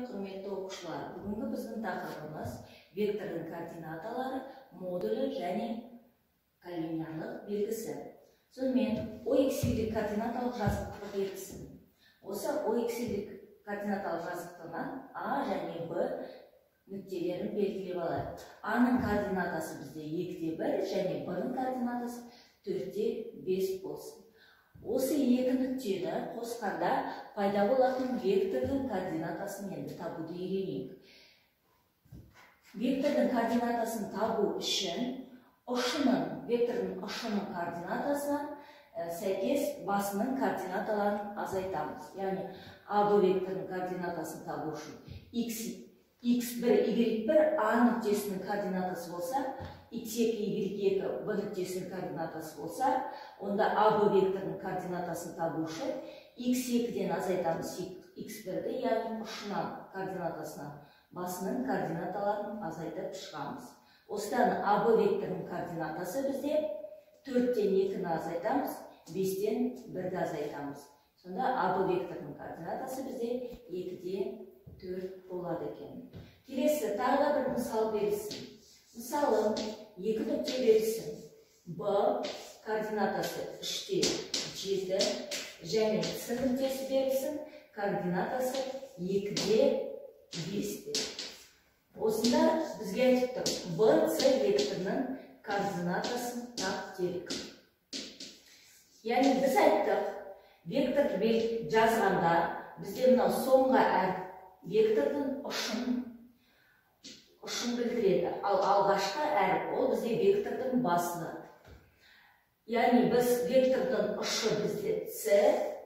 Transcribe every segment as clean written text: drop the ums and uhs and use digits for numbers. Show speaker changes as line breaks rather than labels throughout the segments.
Сәлем, құрметті оқушылар. Бүгінгі біздің тақырыбымыз вектордың координаталары, модулі және коллинеарлық белгісі. Сонымен, OXY координаталық жазықтығы белгісін. Осы OXY координаталық жазықтығынан А және Б нүктелерін белгілеп алайық. А-ның координатасы бізде 2-де 1 және Б-ның координатасы 4-де 5 болсын. Осы екі нүктені қосқанда пайда болатын вектордың координатасын енді табуды үйренейік. Вектордың координатасын табу үшін вектордың ұшының координатасына сәйкес басының координаталарын азайтамыз. Яғни АБ векторының координатасын табу үшін x1, y1 А нүктесінің координатасы болса, x2, y2 Б нүктесінің координатасы болса, онда АБ векторының координатасын табу үшін x2-ден азайтамыз x1-ді, яғни ұшынан координатасынан басының координаталарын азайтып шығамыз. Осыдан АБ векторының координатасы бізде 4-тен 2-ні азайтамыз, 5-тен 1-ді азайтамыз. Сонда АБ векторының координатасы бізде 2-де 4 болады екен. Келесі тағы да бір мысал берілсін. Мысалы, екі нүкте берілсін. Б координатасы 3-де 7 және С нүктесі берілсін, координатасы 2-де 5. Осында бізге айтып тұр, Б, С векторының координатасын тап делік. Яғни біз айттық, вектор жазғанда бізде мынау соңғы әріп вектордың ұшын білдіреді, ал алғашқы әріп ол бізде вектордың басыны. Яғни біз вектордың ұшы бізде С,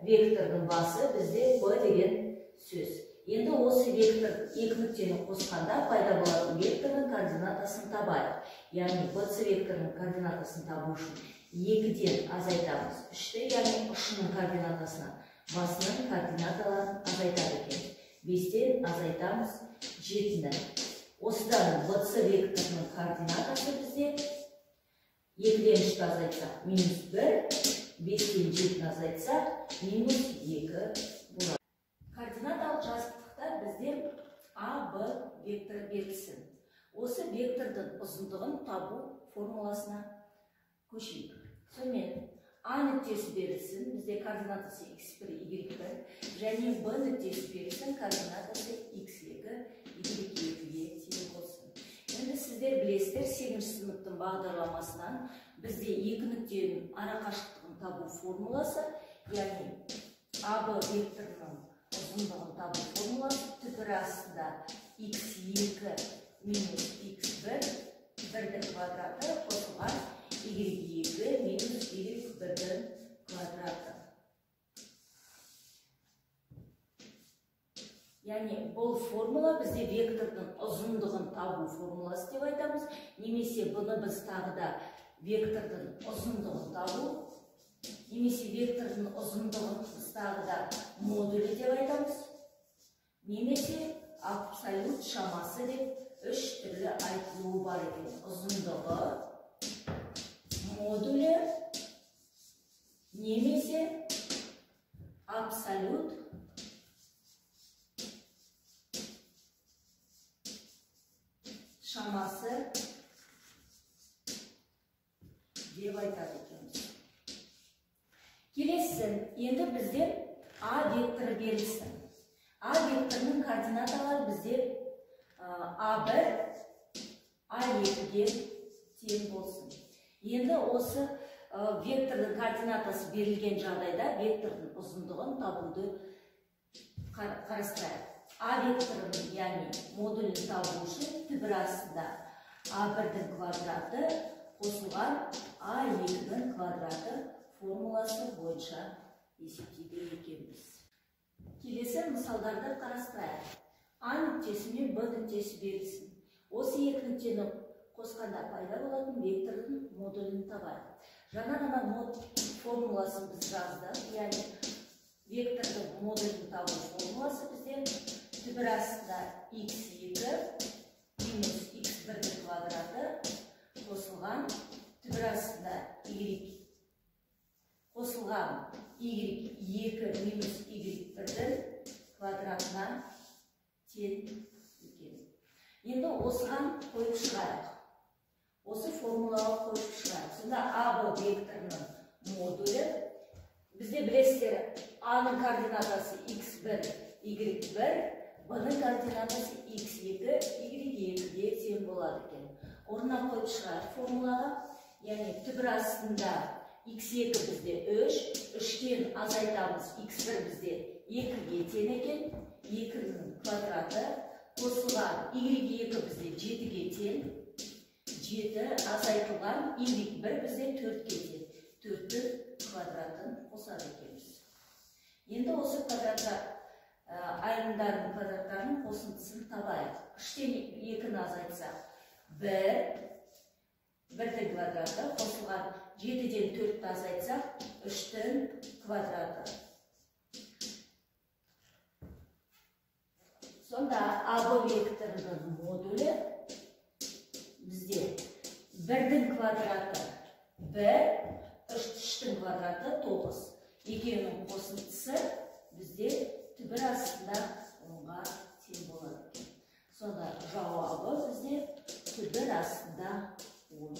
вектордың басы бізде Б деген сөз. Енді осы вектор екі нүктені қосқанда пайда болатын вектордың координатасын табайық. Яғни БС векторының координатасын табу үшін 2-ден азайтамыз 3-ті, яғни ұшының координатасына басының координаталарын азайтады екен. 5-тен азайтамыз 7-ні. Осыдан БС векторының координатасы бізде 2-ден 3-ті азайтсақ минус 1, 5-тен 7-ні азайтсақ минус 2 болады. Координаталық жазықтықта бізде А, Б векторы берілсін. Осы вектордың ұзындығын табу формуласына көшейік. Сонымен, А нүктесі берілсін, бізде координатасы x1, y1, және Б нүктесі берілсін, координатасы x2, y2-ге тең болсын. Енді сіздер білесіздер, 8-ші сыныптың бағдарламасынан бізде екі нүктенің арақашықтығын табу формуласы, яғни АБ векторының ұзындығын табу формуласы түбір астында x2 минус x1 бірдің квадраты қосылған y2 минус y1-дің квадраты. Яғни бұл формула бізде вектордың ұзындығын табу формуласы деп айтамыз, немесе бұны біз тағы да вектордың ұзындығын табу, немесе вектордың ұзындығын біз тағы да модулі деп айтамыз, немесе абсолют шамасы деп үш түрлі айтылуы бар екен. Ұзындығы, модулі, немесе абсолют шамасы деп айтады екенбіз. Келесі, енді бізде А векторы берілсін. А векторының координаталары бізде А1, А2-ге тең болсын. Енді осы вектордың координатасы берілген жағдайда вектордың ұзындығын табуды қарастырайық. А векторының, яғни модулін табу үшін түбір астында А1-дің квадраты қосылған А2-дің квадраты формуласы бойынша есептейді екенбіз. Келесі мысалдарды қарастырайық. А нүктесі мен Б нүктесі берілсін. Осы екі нүктені қосқанда пайда болатын вектордың модулін табайық. Жаңа ғана мод формуласын біз жаздық, яғни вектордың модулін табу формуласы бізде түбір астында x2 минус x1-дің квадраты қосылған түбір астында y қосылған y2 минус y1-дің квадратына тең екен. Енді осыған қойып шығайық. Осы формулаға қойып шығайық. Сонда АБ векторының модулі бізде білесіздер, А-ның координатасы x1, y1, B-ның координатасы x2, y2-ге тең болады екен. Орнына қойып шығайық формулаға. Яғни түбір астында x2 бізде 3, 3-тен азайтамыз, x1 бізде 2-ге тең екен, 2-нің квадраты қосылған y2 бізде 7-ге тең, 7 азайтылған y1 бізде 4-ге тең, 4-тің квадратын қосады екенбіз. Енді осы квадратта айырымдардың квадраттарының қосындысын табайық. 3-тен 2-ні азайтсақ 1, 1-дің квадраты қосылған 7-ден 4-ті азайтсақ 3-тің квадраты. Сонда АБ векторының модулі бізде 1-дің квадраты 1, 3-тің квадраты 9. Екеуінің қосындысы бізде түбір астында 10-ға тең болады екен. Сонда жауабы бізде түбір астында 10.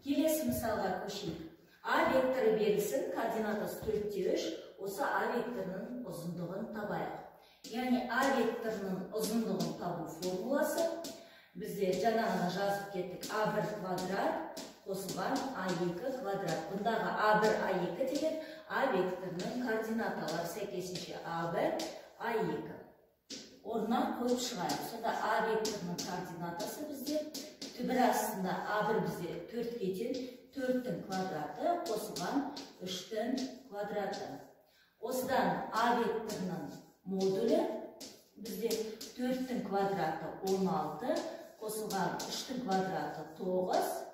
Келесі мысалға көшейік. А векторы берілсін, координатасы 4-те 3, осы А векторының ұзындығын табайық. Яғни А векторының ұзындығын табу формуласы бізде жаңа ғана жазып кеттік. А1 квадрат қосылған А2 квадрат. Бұндағы А1, А2 деген А векторының координаталары сәйкесінше А1, А2. Орнына қойып шығайық. Сонда А векторының координатасы бізде түбір астында А1 бізде 4-ге тең, 4-тің квадраты қосылған 3-тің квадраты. Осыдан А векторының модулі бізде 4-тің квадраты 16 қосылған 3-тің квадраты 9.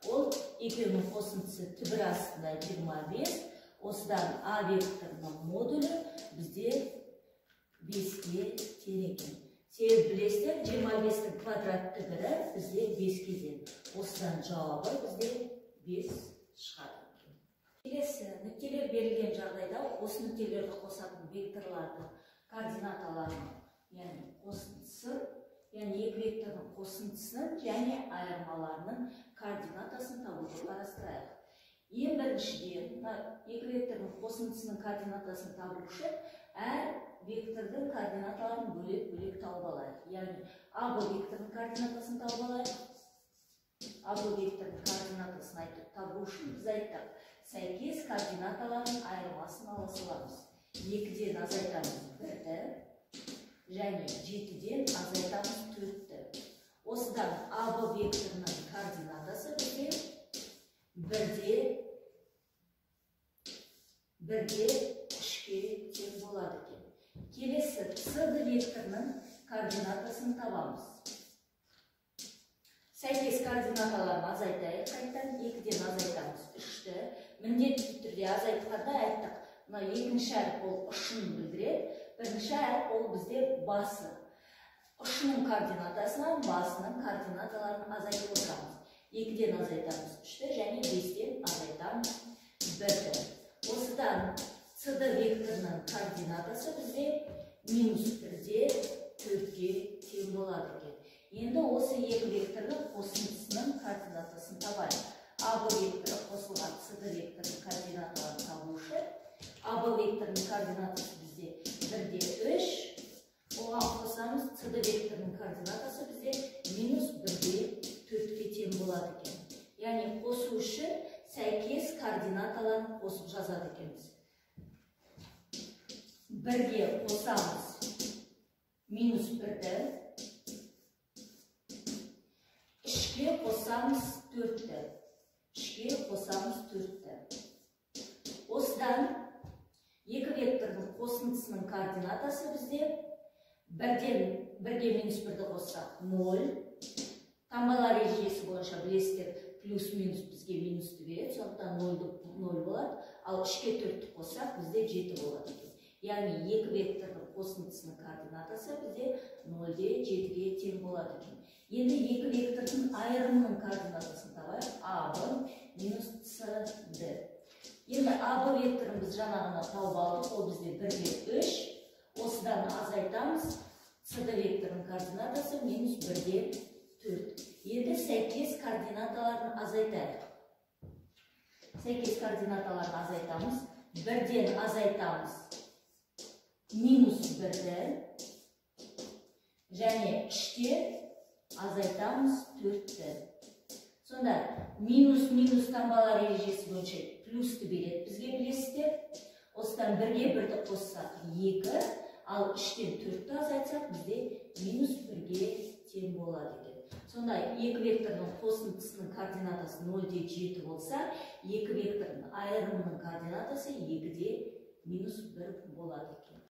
Ол екеуінің қосындысы түбір астында 25. Осыдан А векторының модулі бізде 5-ге тең екен. Себебі білесіздер, 25-тің квадрат түбірі бізде 5-ге тең. Осыдан жауабы бізде 5 шығады екен. Келесі нүктелер берілген жағдайда осы нүктелерді қосатын векторлардың координаталарын, яғни қосындысы, яғни екі вектордың қосындысының және айырмаларының координатасын табуды қарастырайық. Ең біріншіден, мына екі вектордың қосындысының координатасын табу үшін әр вектордың координаталарын бөлек-бөлек тауып алайық. Яғни АБ векторының координатасын тауып алайық. АБ векторының координатасын айтып табу үшін біз айттық, сәйкес координаталардың айырмасын ала саламыз. 2-ден азайтамыз 1-ді және 7-ден азайтамыз 4-ті. Осыдан АБ векторының координатасы бізде 1-де 3-ке тең болады екен. Келесі CD векторының координатасын табамыз. Сәйкес координаталарын азайтайық. Қайтадан 2-ден азайтамыз 3-ті. Міндетті түрде азайтқанда айттық, мына екінші әріп ол ұшын білдіреді, бірінші әріп ол бізде басы. Ұшының координатасынан басының координаталарын азайтып отырамыз. 2-ден азайтамыз 3-ті және 5-тен азайтамыз 1-ді. Осыдан CD векторының координатасы бізде минус 1-де 4-ге тең болады екен. Енді осы екі вектордың қосындысының координатасын табайық. АБ векторы қосылған CD векторының координаталарын табу үшін АБ векторының координатасы бізде 1-де 3, оған қосамыз CD векторының координатасы бізде минус 1-де 4-ке тең болады екен. Яғни қосу үшін сәйкес координаталарын қосып жазады екенбіз. 1-ге қосамыз минус 1-ді, 3-ке қосамыз 4-ті, 3-ке қосамыз 4-ті. Осыдан екі вектордың қосындысының координатасы бізде 1-ден 1-ге минус 1-ді қоссақ 0. Таңбалар ережесі бойынша білесіздер, плюс минус бізге минусты береді, сондықтан 0 болады. Ал 3-ке 4-ті қоссақ бізде 7 болады екен. Яғни екі вектордың қосындысының координатасы бізде 0-де 7-ге тең болады екен. Енді екі вектордың айырымының координатасын табайық. АБ минус CD. Енді АБ векторын біз жаңа ғана тауып алдық, ол бізде 1-де 3. Осыдан азайтамыз CD координатасы минус 1-де 4. Енді сәйкес координаталарын азайтайық. Сәйкес координаталарын азайтамыз. 1-ден азайтамыз минус 1-ді және 3-те азайтамыз 4-ті. Сонда минус минус таңбалар ережесі бойынша плюсті береді бізге, білесіздер. Осыдан 1-ге 1-ді қоссақ 2, ал 3-тен 4-ті азайтсақ бізде минус 1-ге тең болады екен. Сонда екі вектордың қосындысының координатасы 0-де 7 болса, екі вектордың айырымының координатасы 2-де минус 1 болады екен.